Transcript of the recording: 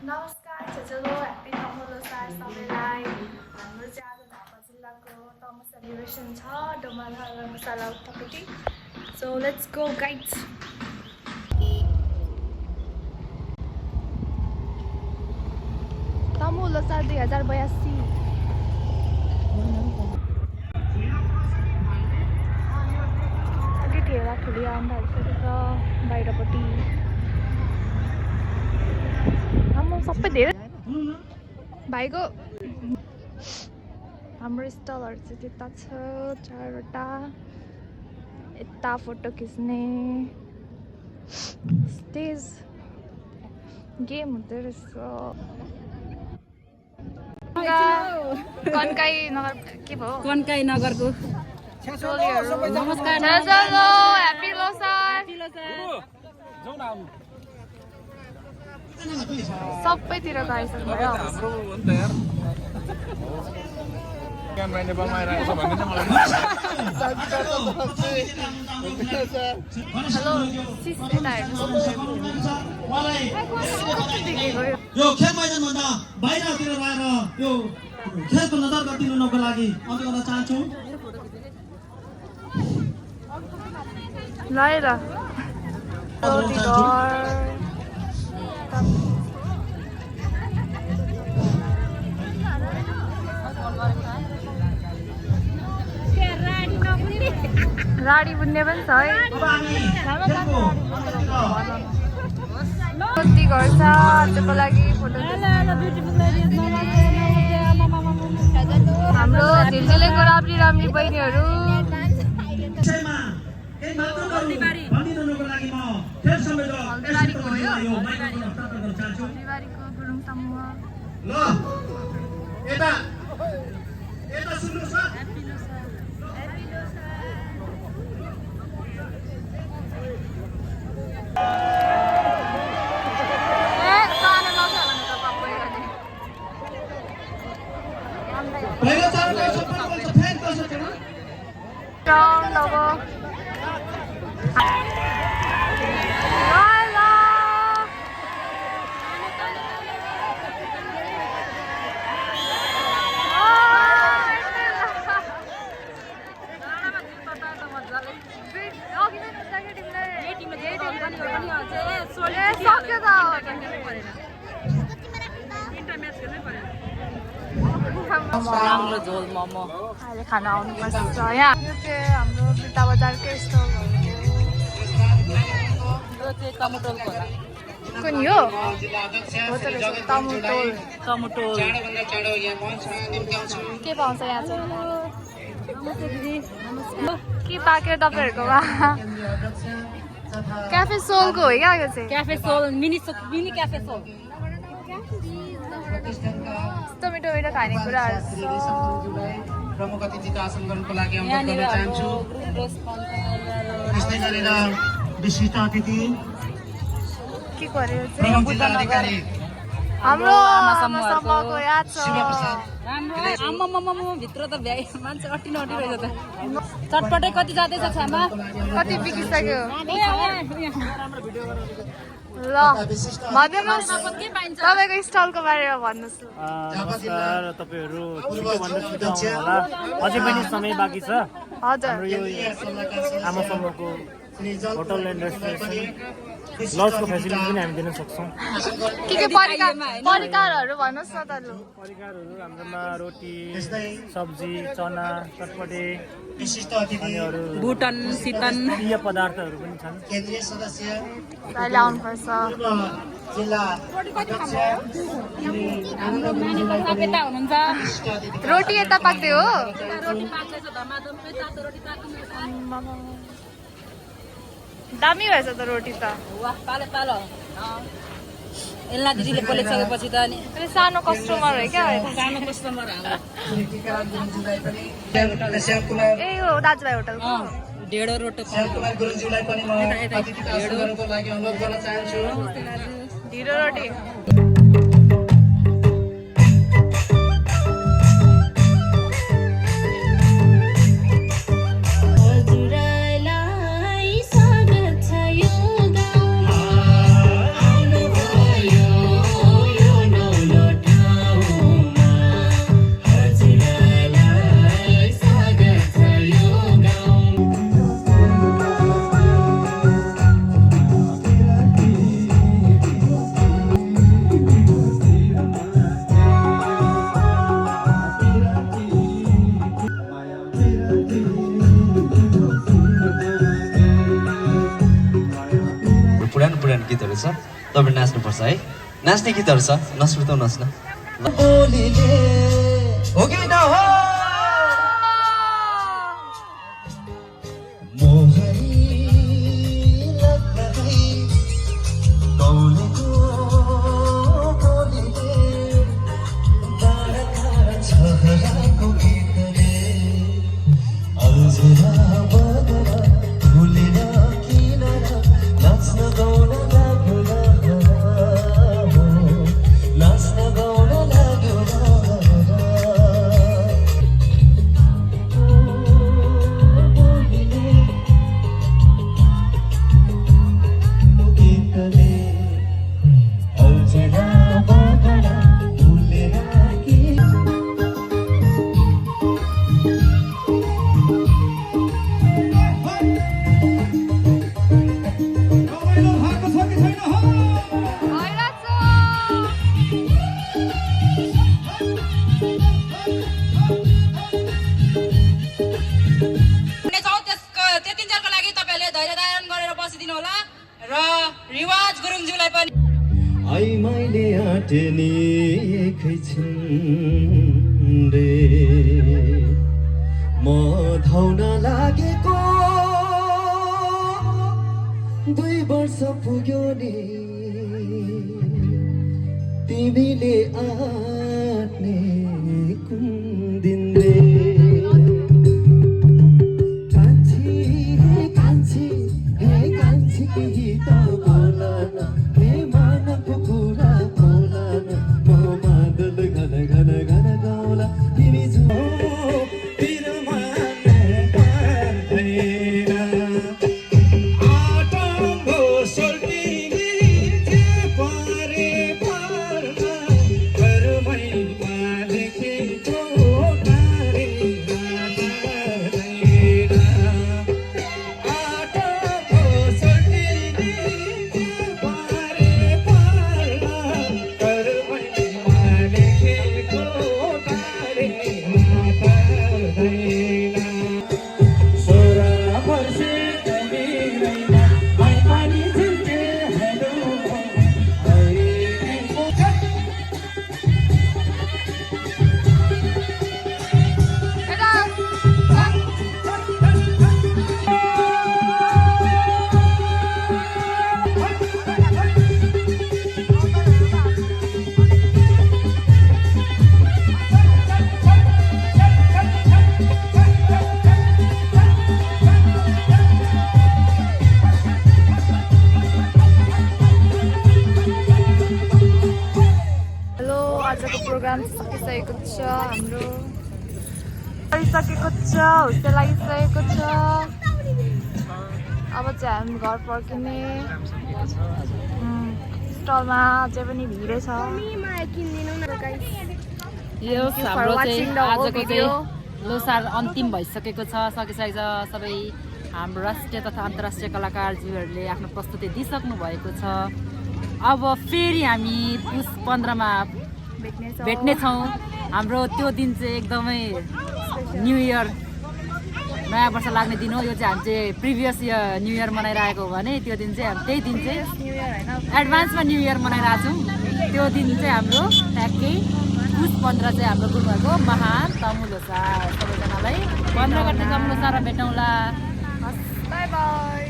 नमस्कार चेचलो ह्याप्पी तमु लोसार सबैलाई हाम्रो चाहिँ आज झापा जिल्लाको तमु सेलिब्रेसन छ डोमाला मसाला उतापट्टि सो लेट्स गो गाइड्स तमु लोसार 2082 अलि ठेला ठुली आउँदा छ बाहिरपट्टि सबै धेरै भाइको हाम्रो स्टलहरु चाहिँ त्यता छ चारवटा यता फोटो खिच्ने स्टेज गेम हुँदै रहेछ कन्काई नगर के भयो कन्काई नगरको नमस्कार हेलो ह्याप्पी लोसार सबैतिर गइसक्नु भयो क्यामेरा नेपालमा आइरहेको छ भन्ने चाहिँ मलाई हेलो सिस यता हेर्नुहोस् यो खेल मैदानभन्दा बाहिरतिर रहेर यो खेलको नजर दिनुको लागि अन्त गर्न चाहन्छु ल राडी बुन्ने पनि छ है कति घर छ आजको लागि फोटो हाम्रो झिल्झिलेको राम्री राम्री बहिनीहरू गुरुङ समूह राम्रो झोल मोमो अहिले खाना आउनुपर्छ यहाँ यो चाहिँ हाम्रो बिटा बजारकै स्टल यो चाहिँ टमाटरको होला कुन यो हो त रहेछ टमाटोल टमाटर के पाउँछ यहाँ चाहिँ के पाक्यो तपाईँहरूकोमा क्याफे सोलको हो क्या यो चाहिँ cafe soul mini cafe soul यस्तो मिठो मिठो खानेकुराहरू प्रमुख अतिथिको आसन गर्नको लागि यहाँनिर चाहन्छु त्यस्तै गरेर विशिष्ट अतिथि के गर्यो चाहिँ हाम्रो समूहको याद छ राम्रो भित्र त भ्याइ मान्छे अटिन रहेछ त चटपटै कति जाँदैछ छामा कति बिकिसक्यो ल भन्नुहोस् तपाईँको स्टलको बारेमा भन्नुहोस् नमस्कार तपाईँहरू छिटो भन्दा छिटो आउनु होला अझै पनि समय बाँकी छ हजुर हाम्रो यो आमा समूहको होटल एन्ड रेस्टुरेन्ट लजको फेसिलिटी पनि हामी दिन सक्छौँ के परिकारहरू भन्नुहोस् न त लु परिकारहरू हाम्रोमा रोटी सब्जी चना चटपटे विशिष्ट अतिथि भुटन सितन पेय पदार्थहरू पनि छन् केन्द्रीय सदस्य अहिले आउनुपर्छ जिल्ला यता हुनुहुन्छ रोटी यता पाक्दै हो रोटी पाक्दैछ धमाधमकै तातो रोटी पाक्नु दामी भएछ त रोटी त वाह पालो पालो एल्ला दिदीले बोलिसकेपछि त अनि अनि सानो कस्टमर हो क्या सानो कस्टमर हाम्रो ए हो दाजुभाइ होटलको ढेडो रोटी कुमार गुरुज्यूलाई पनि म अतिथिको आसन गर्नको लागि अनुरोध गर्न चाहन्छु ढिलो रोटी स्वागत छ यो गाउँमा आउनुभयो तपाईँ नाच्नुपर्छ है। नाच्ने गीतहरू छ, नसुर्ताउनुहोस् न। बोलीले हो कि नहो मोहनी लाग्दै कौलेको बोलीले तारा तारा छहराको गीतले अल्झेर बगेर भुलेर किन नाच्न गाउन लाग्यो नाच्न गाउन लाग्यो गीतले अल्झेर बगेर भुलेर किन त्यतिन्जेलको लागि तपाईँहरूले धैर्य धारण गरेर बसिदिनु होला र रिवाज गुरुङज्यूलाई पनि आई मैले आटेनी एकैछिन रे म धाउन लागेको 2 वर्ष पुग्यो नि तिमीले आट्ने कुन दिन रे कान्छी केही त बोल न हे मानको कुरा बोल न म मादल घन घन घन गाउला तिमी जो तिरमा पर्दैन आटम्बो सोल्टिनी जे परे पर्न घरमै मालेको टारे आजको प्रोग्राम सकिसकेको छ हाम्रो सकिसकेको छ हुस्से लागिसकेको छ अब चाहिँ हामी घर फर्किने स्टलमा अझै पनि भिडै छ यो हाम्रो चाहिँ आजको चाहिँ लोसार अन्तिम भइसकेको छ सकिसकेको छ सबै हाम्रो राष्ट्रिय तथा अन्तर्राष्ट्रिय कलाकारज्यूहरूले आफ्नो प्रस्तुति दिइसक्नु भएको छ अब फेरि हामी पुस 15 मा भेट्नेछौँ हाम्रो त्यो दिन चाहिँ एकदमै न्यू इयर नयाँ वर्ष लाग्ने दिन हो यो चाहिँ हामी चाहिँ प्रिभियस इयर न्यू इयर मनाइरहेको हो भने त्यो दिन चाहिँ त्यही दिन चाहिँ एडभान्समा न्यू इयर मनाइरहेको छौँ त्यो दिन चाहिँ हाम्रो ठ्याक्कै पुस 15 चाहिँ हाम्रो गुरुङहरूको महान तमु लोसार सबैजनालाई 15 गते तमु लोसार भेटौँला बाई बाई